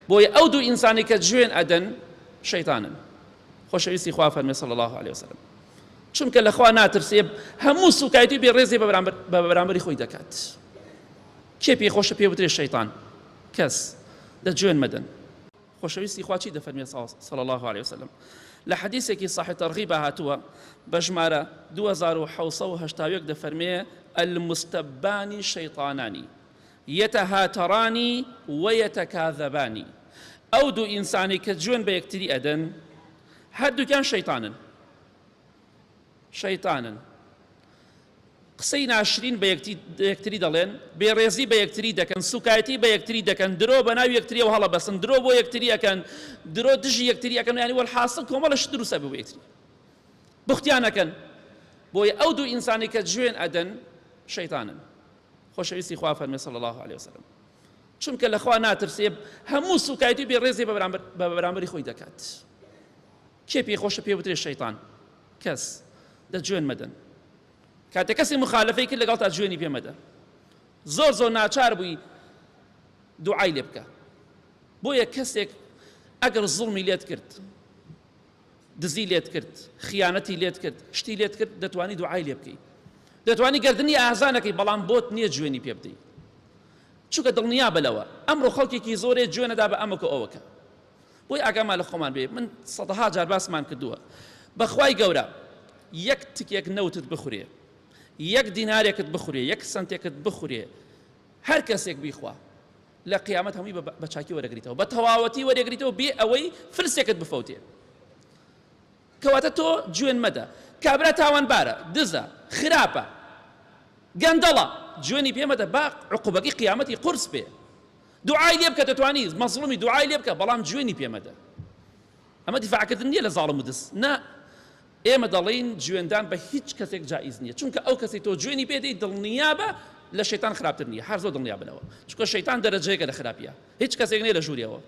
بۆیە ئەو دوو ئینسانی کە جوێن ئەدەن شەیتانن. خۆشەویستی خوا فەرمی صلی الله علیه وسلم چونکە لە خوا ناترسێ هەموو سوکایەتی بێ ڕێزێ بە بەرامبەری خۆی دەکات. کێ پێی خۆشە پێ بترێ شەیتان؟ کەس. دە جوێن مەدەن. خۆشەویستی خوا چی دەفەرمێ صلی الله علیه وسلم لە حەدیثێکی صحیح ترغیبا هاتووە بە ژمارە 2781 دەفەرمێ المستبان شەیطانانی یتهاترانی ویتکاذبانی ئەو دوو ئینسانەی کە جوێن بە یەکتری ئەدەن هەردووکیان شەیتانن شەیتانن قسەی ناشرین بە یەکتری دەڵێن، بێڕێزی بە یەکتری دەکەن، سوکایەتی بە یەکتری دەکەن، درۆ بە ناو یەکتریەوە هەڵەبەستن، درۆ بۆ یەکتری ئەکەن، درۆ دژی یەکتری ئەکەن، یانی وەلحاسڵ کۆمەڵە شت دروست ئەبێ بۆ یەکتری بوختیان ئەکەن. بۆیە ئەو دوو ئینسانەی کە جوێن ئەدەن شەیتانن. خۆشەویستی خوا فەرمێ صلی الله علیه وسلم چونکە لە خوا ناترسێ هەموو سوکایەتی و بێڕێزی بە بەرامبەری خۆی دەکات. کێ پێی خۆشە پێ بترێ شەیتان؟ کەس. دە جوێن مەدەن. کاتێ کەسی مخالفەی کرد لەگەڵتا جوێنی پێ مەدە. زۆر زۆر ناچار بووی دوعای لێ بکە. بۆیە کەسێک ئەگەر زوڵمی لێت کرد، دزی لێت کرد، خیانەتی لێت کرد، شتی لێت کرد، دەتوانی دوعای لێ بکەی. دەتوانی گەردنی ئازانەکەی بەڵام بۆت نییە جوێنی پێ بدەی. چونکە دڵنیابە لەوە ئەمڕۆ خەڵکێکی زۆرێ جوێنەدا بە ئەمەکە ئەوەکە. بۆیە ئاگامان لە خۆمان بێ من سەدەها جار باسمان کردووە بەخوای گەورە یەک تکێک نەوتت بخورێ یەک دینارێکت بخورێ یەک سنتێکت بخورێ هەر کەسێک بیخوا لە قیامەت هەمووی بە چاکی وەرەگریتەوە بە تەواوەتی وەرەگریتەوە بێ ئەوەی فلسێکت بفەوتێ کەواتە تۆ جوێن مەدە کابرا تاوانبارە دزە خراپە گەندەڵە جوێنی پێمەدە با عقوبەکەی قیامەتی قورس بێ دوعای لێ بکە دەتوانی مەزڵومی دوعای لێ بکە بەڵام جوێنی پێ مەدە. ئەمە دیفاعکردن نییە لە زاڵم و دز نا ئێمە دەڵێین جوێندان بە هیچ کەسێک جائیز نییە چونکە ئەو کەسی تۆ جوێنی پێ دەی دڵنیابە لە شەیتان خراپتر نییە هەر زۆر دڵنیا بنەوە چونکە شەیتان دەرەجەیەکە لە خراپیە هیچ کەسێک نییە لە ژوورێەوە.